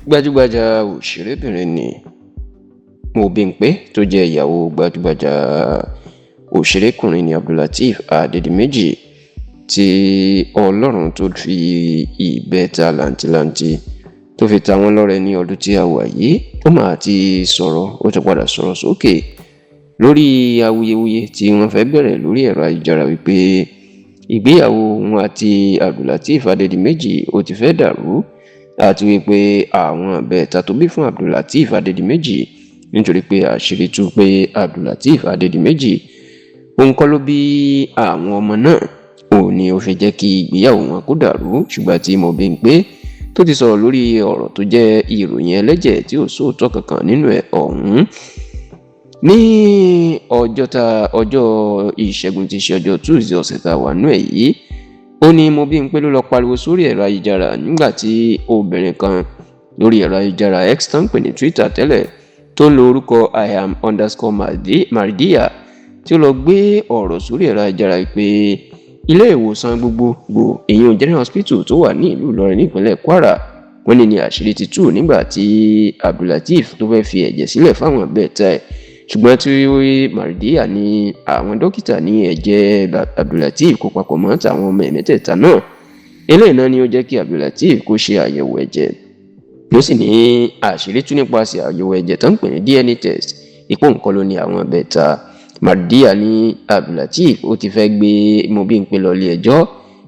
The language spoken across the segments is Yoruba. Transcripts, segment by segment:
Gbajúgbajà òṣèrébìnrin ni Mobímpé, tó jẹ́ ìyàwó gbajúgbajà òṣèrékùnrin ní Abdulateef Adédìméjì, tí Ọlọ́run tó fi ìbẹ́ta làǹtìlanti tó fi ta wọ́n lọ́rẹ ní ọdún tí a wà yìí, ó máa ti sọ̀rọ̀. Ó ti padà sọ̀rọ̀ sókè lórí awuyewuye tí wọ́n fẹ́ bẹ̀rẹ̀ lórí ẹ̀rọ ayélujára wípé ìgbéyàwó òun àti Abdulateef Adédìméjì ó ti fẹ́ dàrú, àti wípé àwọn ìbẹ́ta tó bí fún Abdulateef Adédìméjì, nítorí pé àṣírí tú pé Abdulateef Adédìméjì òun kọ́ ló bí àwọn ọmọ náà, òun ni ó fi jẹ́ kí ìgbéyàwó wọn kó dàrú. Ṣùgbọ́n tí Mobímpé tó ti sọ̀rọ̀ lórí ọ̀rọ̀ tó jẹ́ ìròyìn ẹlẹ́jẹ̀ tí ò sóòótọ́ kankan nínú ẹ̀ ọ̀hún ní ọjọ́ ta ọjọ́ Ìṣẹ́gun ti ṣe ọjọ́ Tuesday ọ̀sẹ̀ tá a wà nú ẹ̀ yìí, ó ní Mobímpé ló lọ pariwo sórí ẹ̀rọ ayélujára nígbà tí obìnrin kan lórí ẹ̀rọ ayélujára X tó ń pè ní Twitter tẹ́lẹ̀, tó ń lo orúkọ @iam_Mardiya, tí ó lọ gbé ọ̀rọ̀ sórí ẹ̀rọ ayélujára pé ilé ìwòsàn gbogbogbò, èyí General Hospital tó wà ní ìlú Ìlọrin nípínlẹ̀ Kwara, wọ́n ní àṣírí ti tú nígbà tí Abdulateef tó fẹ́ fi ẹ̀jẹ̀ sílẹ̀ fáwọn ìbẹ́ta ẹ̀, ṣùgbọ́n tí Mardiya ní àwọn dókítà ní ẹ̀jẹ̀ Abdulateef kò papọ̀ mọ́ tàwọn ọmọ ẹ̀ mẹ́tẹ̀ẹ̀ta náà. Eléyìí náà ni ó jẹ́ kí Abdulateef kó ṣe àyẹ̀wò ẹ̀jẹ̀, ló sì ní àṣírí tú nípasẹ̀ àyẹ̀wò ẹ̀jẹ̀ tó ń pè ní DNA test, ipò nǹkan ló ní àwọn ìbẹ́ta. Mardiya ní Abdulateef ó ti fẹ́ gbé Mobímpé lọ ilé ẹjọ́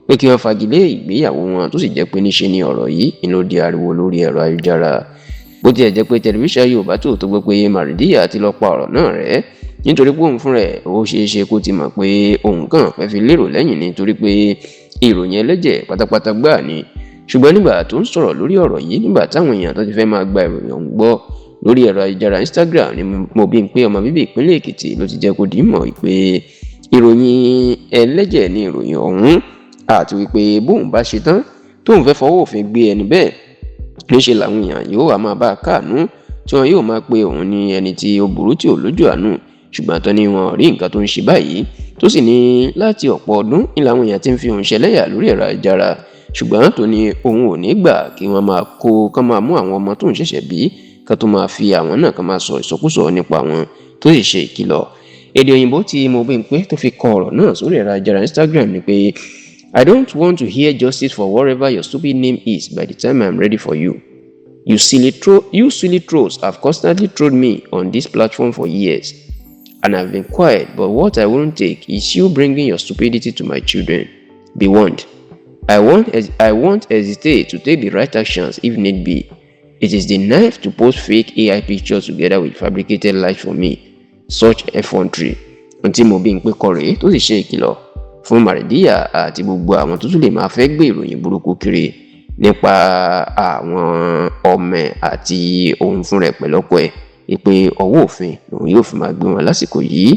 pé kí wọ́n fagilé ìgbéyàwó wọn, tó sì jẹ́ pé níṣe ni ọ̀rọ̀ yìí ń ló di ariwo lórí ẹ̀rọ ayélujára. Bó tiẹ̀ jẹ́ pé tẹlifíṣàn Yorùbá tó tó gbọ́ pé Mardiya ti lọ pa ọ̀rọ̀ náà rẹ́, nítorí pé òun fúnra ẹ̀, ó ṣeé ṣe kó ti mọ̀ pé òun kàn fẹ́ fi lérò lẹ́yìn, nítorí pé ìròyìn ẹlẹ́jẹ̀ pátápátá gbáà ni. Ṣùgbọ́n nígbà tó ń sọ̀rọ̀ lórí ọ̀rọ̀ yìí, nígbà táwọn èèyàn tó ti fẹ́ máa gba ìròyìn ọ̀hún gbọ́ lórí ẹ̀rọ ayélujára Instagram, ni Mobímpé, ọmọ bíbí ìpínlẹ̀ Èkìtì, ló ti jẹ́ kó di mọ̀ pé ìròyìn ẹlẹ́jẹ̀ ni ìròyìn ọ̀hún, àti wípé bóun bá ṣe tán tóun fẹ́ fọwọ́ òfin gbé ẹni bẹ́ẹ̀, níṣẹ́ làwọn èèyàn yóò wá máa bá a káàánú, tí wọn yóò máa pe òun ní ẹni tí ó burú, tí ò lójú àánú. Ṣùgbọ́n tó ní wọn rí nǹkan tó ń ṣe báyìí, tó sì ní láti ọ̀pọ̀ ọdún ní làwọn èèyàn ti ń fi òun ṣẹlẹ́yà lórí ẹ̀rọ ayélujára, ṣùgbọ́n tó ní òun ò ní gbà kí wọ́n máa kó kán máa mú àwọn ọmọ tó ń ṣẹ̀ṣẹ̀ bí, kán tó máa fi àwọn náà kán máa sọ ìsọkúsọ nípa wọn, tó sì ṣe ìkìlọ̀. Èdè òyìnbó tí Mobímpé tó fi kọ ọ̀rọ̀ náà sórí ẹ̀rọ ayélujára Instagram ni pé, "I don't want to hear justice for whatever your stupid name is by the time I'm ready for you. You silly trolls have constantly trolled me on this platform for years and I've been quiet, but what I won't take is you bringing your stupidity to my children. Be warned. I won't hesitate to take the right actions if need be. It is the nerve to post fake AI pictures together with fabricated lies for me. Such effrontery." Ohun tí Mobímpé kọ rèé, tó sì ṣe ìkìlọ̀ fún Mardiya àti gbogbo àwọn tó tún lè máa fẹ́ gbé ìròyìn burúkú kiri nípa àwọn ọmọ ẹ̀ àti òun fúnra ẹ̀ pẹ̀lú ọkọ ẹ̀, pé ọwọ́ òfin lòun yóò fi máa gbé wọn lásìkò yìí.